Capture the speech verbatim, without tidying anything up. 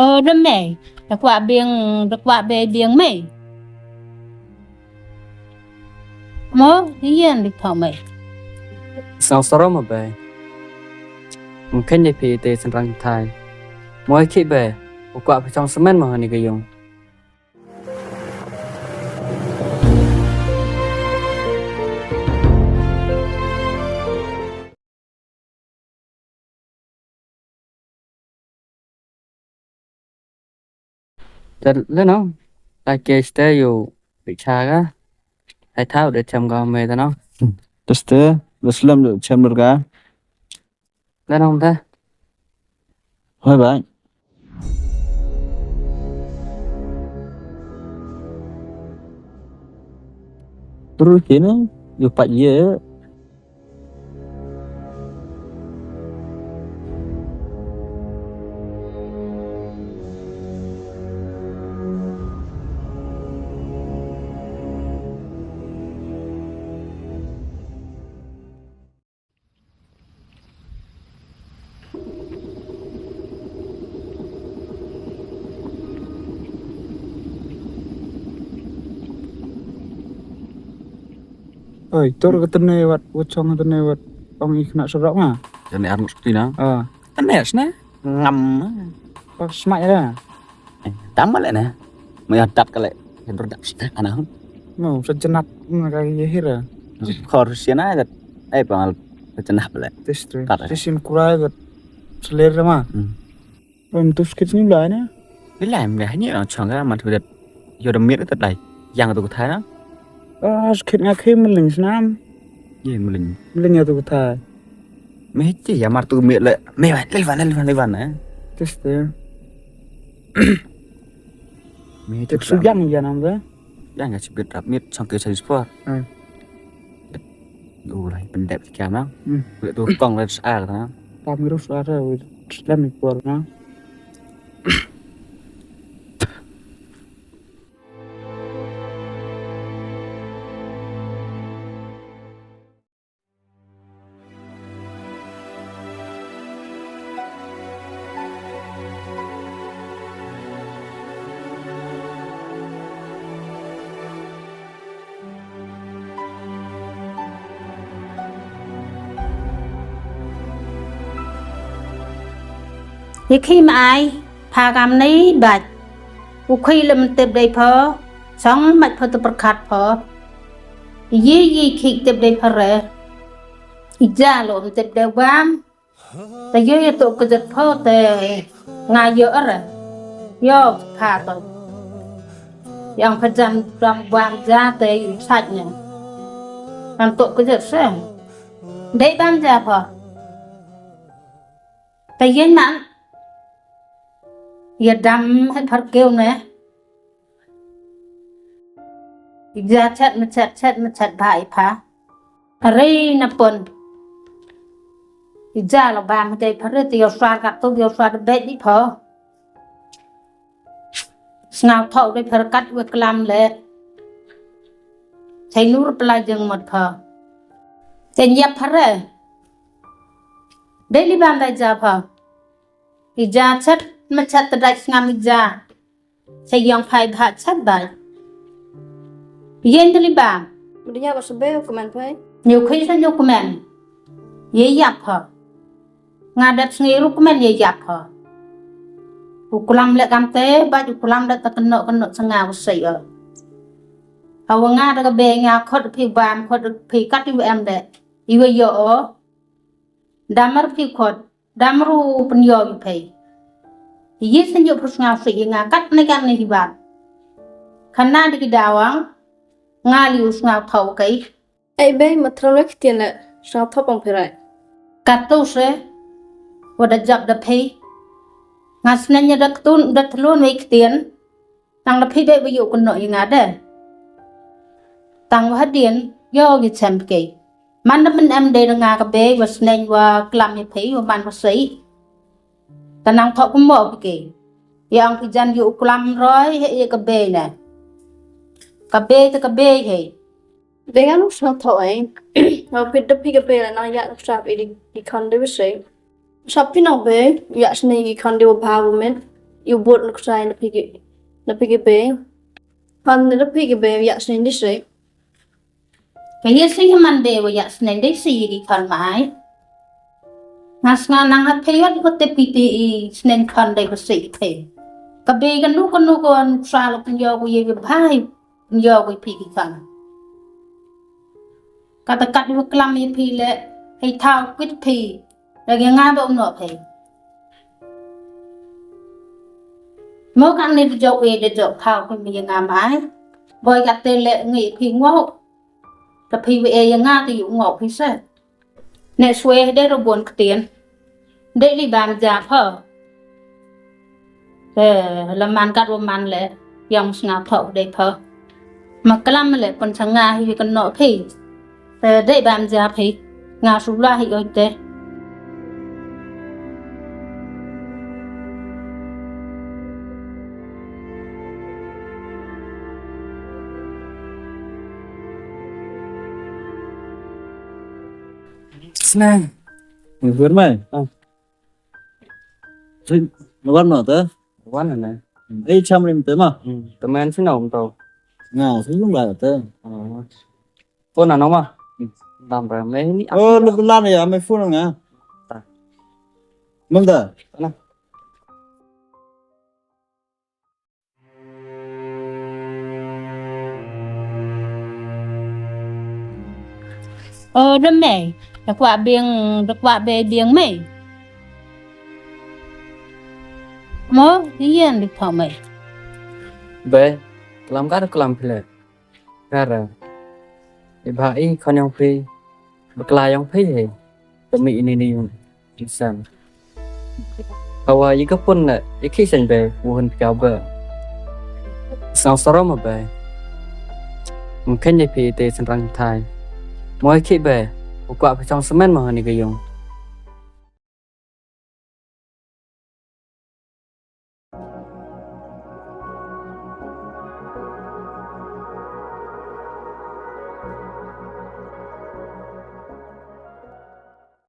O, da mei. Da kwah biang, da kwah bei biang mei. Mo, yen di pha mei. Sang sarom ma bei. Mungkin ye phi te senrang thai. Mo ki bei. U kwah phi chong semen mo hani ka yung. Te le no, ta ke ste yo, pi cha ga. Ai thau de chem ga me te no. Te ste, le slem de chem ler ga. Le no te. Bye bye. Terus kini, yo pat ye. Oi, tur ka tene wat, wat chong ka tene wat, ong i khana sarok nga. Tene ar mut skuti na. Ah. Tene sne. Ngam. Pak smak ya. Tam le na. Mo ya dap ka le. Yang tur dap sita ana. Mo sa jenap na ka ye hira. Khor siana ka. Ai pa sa jenap le. Tis tu. Kat le. Tis in kurai ka. Seler ma. Hmm. Em tu skit ni lai na. Ni lai mle ni ang chang ka mat hudat. Yo da mir ta dai. Yang tu ka thai na. Ah, skit nga khi meling snam. Ye meling. Meling ya tu ka thai. Me ti ya mar tu mir le. Me wa le wa le wa le wa na. Tis tu. Me tu su yang ya nam da. Yang ka chibit rap mit chang ke chang sport. Hmm. U lai pendep ki kiam nang. Hmm. Boleh tu kong lai sa ka nang. Tam ngiru sa ka, u slem i por nang. Ye khi ma ai, pha kam nei bait. U khi lem tep dei pho, song mait pho tu perkhat pho. Ye ye khi tep dei pho re. I ja lo tep dei bam. Te yo ya tu kejat pho te nga yo ara. Yo pha to. Yang pha jan bam bam ja te sait ne. Kan tu kejat se. Dei bam ja pho. Te yen man. Ya dam he phar keu ne. I ja chat ma chat, chat ma chat bha i pha. Are na pon. I ja lo bam dei pha re ti yo sar ka tu yo sar be di pho. Sngaw thok dei pha re kat we klam le. Chai nur pla jeng mot pho. Ten yap pha re. Dei li bam dei ja pho. I ja chat ma chat ta dai sngam i ja. Sa yong phai bha chat bai. Yen dali bam. Mudi ya ba sebe u kmen phai. Nyu khui sa nyu kmen. Ye yap pho. Nga dep sngi ru kmen ye yap pho. U klam le kam te, ba u klam le ta keno keno sa nga u sei o. Hawa nga da ka be nga khot phi bam, khot phi kat i em de. I wa yo o. Damar phi khot. Dam ru pynyoh yu phei. Yi sa nyu phu sngaw si yi nga kat ne kat ne hi bam. Khana di ki dawang, nga li u sngaw thaw kei. Ei bei, ma thra lek tien le, sngaw thaw pang phi rai. Kat tu se, wa da jap da phei. Nga sneng ya da ktun, da thlun wei ktien. Tang da phi bei wa yoh kynnoh ya nga de. Tang wa hadien, yoh ya chem kei. Man da man em de da nga ka bei, wa sneng wa klam ya phi, wa man wa sei. Ta nang thoh kumbo phi kei. Ya ang phi jan yoh u klam roi, he ya ka bei ne. Ka bei ta ka bei he. Bei nga nuk sa thoh ei. Wa phi da phi ka bei la nang ya nuk sa phi di, di khon de wa sei. Sa phi nang bei, ya sneng ki khon de wa bha wa met. Yow bud na ktai na phi ki, na phi ki bei. Khon na phi ki bei ya sneng di se. Ka ya se man de wa ya sneng de se ki khon mai. Nga snga nang ha phi wat ko te phi te i sneng khon de ko se phi. Ka bei ka nu ka nu ko an sa lo pynyoh ko ye ki bhai, pynyoh ko phi ki khon. Ka ta kat wa klam ye phi le, hei thaw kwit phi. Da ya nga ba u noh phi. Mo kan ne jok e de jok thaw phi mi ya nga mai. Boi ka te le ngi phi ngok. Ka phi wa e ya nga te yu ngok phi se. Ne swe de ro bon ktien. De li bam ja pho. Te la man kat wa man le, yong snga pho de pho. Ma klam le pon sa nga hi ka noh phi. Te de bam ja phi. Nga su la hi oi te. Sneng. Ngi gur mai. Ah. Wan no te? Wan na. Ei, cham rim te ma? Hmm. Te man si no to. Nga, si yung ba te? Oh. Phone na no ma? Hmm. Dam ra me ni. Oh, lu bulan ya, me phone nga. Ta. Mung da? Na. O, da mei. Da kwah biang, da kwah bei biang mei. Mo, yen di thong mei. Bei, klam ka da klam phi le. Kara. I bha i khon yong phi. Bakla yong phi he. Te mi ini ni yung. Insan. Hawa i ka pun le, i ki sen bei, wu hun pia be. Sang sarom ma bei. Mungkin ye phi te sen rang thai. Mo i ki bei, u kwah phi chong semen ma hani ka yung.